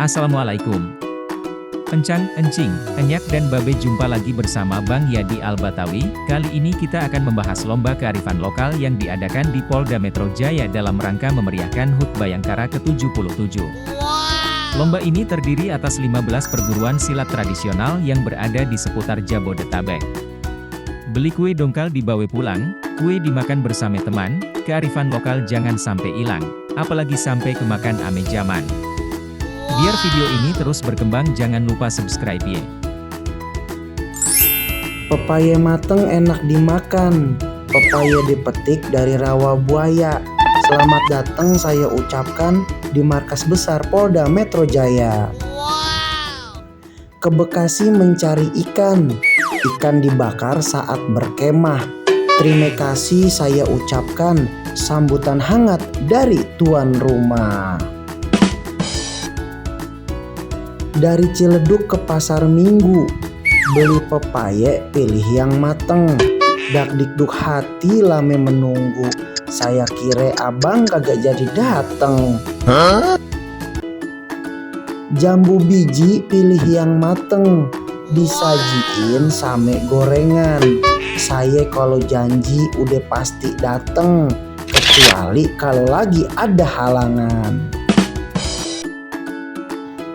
Assalamualaikum. Encang, encing, enyak dan babe, jumpa lagi bersama Bang Yadi Al-Batawi. Kali ini kita akan membahas lomba kearifan lokal yang diadakan di Polda Metro Jaya dalam rangka memeriahkan HUT Bayangkara ke-77. Lomba ini terdiri atas 15 perguruan silat tradisional yang berada di seputar Jabodetabek. Beli kue dongkal dibawa pulang, kue dimakan bersama teman, kearifan lokal jangan sampai hilang, apalagi sampai kemakan ame zaman. Biar video ini terus berkembang, jangan lupa subscribe ya. Pepaya mateng enak dimakan. Pepaya dipetik dari rawa buaya. Selamat datang saya ucapkan di markas besar Polda Metro Jaya. Ke Bekasi mencari ikan. Ikan dibakar saat berkemah. Terima kasih saya ucapkan sambutan hangat dari tuan rumah. Dari Ciledug ke Pasar Minggu, beli pepaya pilih yang mateng. Dak-dikduk hati lame menunggu, saya kira abang kagak jadi dateng. Jambu biji pilih yang mateng, disajiin same gorengan. Saya kalau janji udah pasti dateng, kecuali kalau lagi ada halangan.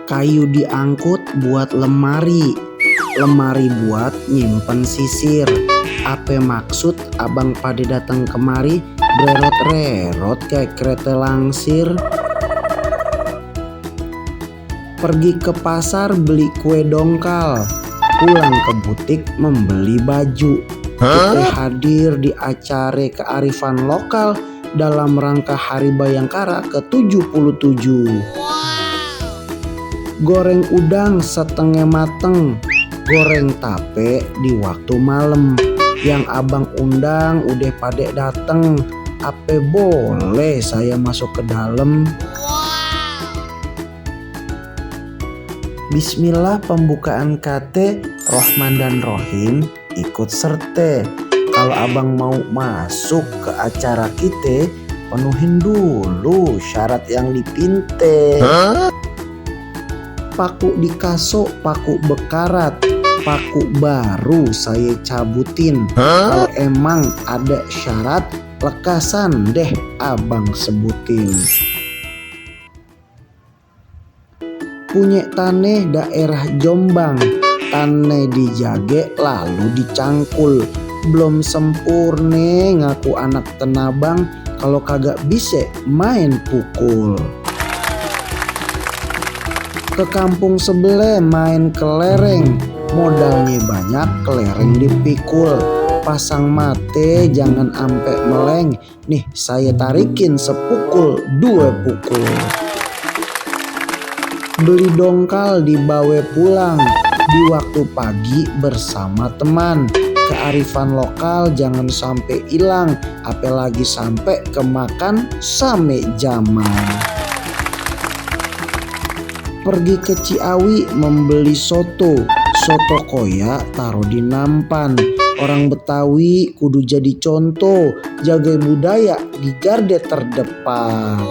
Kayu diangkut buat lemari, lemari buat nyimpen sisir. Apa maksud abang pada datang kemari bererot-rerot kayak kereta langsir? Pergi ke pasar beli kue dongkal, pulang ke butik membeli baju. Kita hadir di acara kearifan lokal dalam rangka Hari Bayangkara ke-77. Goreng udang setengah mateng, goreng tape di waktu malam. Yang abang undang udah pada dateng, apa boleh saya masuk ke dalam? Bismillah pembukaan KT, Rohman dan Rohim ikut serta. Kalau abang mau masuk ke acara kita, penuhin dulu syarat yang dipinte. Paku dikasok, paku bekarat, paku baru saya cabutin. Kalau emang ada syarat, lekasan deh abang sebutin. Punya tanah daerah Jombang, tanah dijage lalu dicangkul. Belum sempurne ngaku anak tenabang, kalau kagak bisa main pukul. Ke kampung sebelah main kelereng, modalnya banyak kelereng dipikul. Pasang mate jangan ampe meleng, nih saya tarikin sepukul 2 pukul. Beli dongkal dibawa pulang di waktu pagi bersama teman. Kearifan lokal jangan sampai hilang, apalagi sampai kemakan same zaman. Pergi ke Ciawi membeli soto, soto koya taruh di nampan. Orang Betawi kudu jadi contoh, jaga budaya di garda terdepan.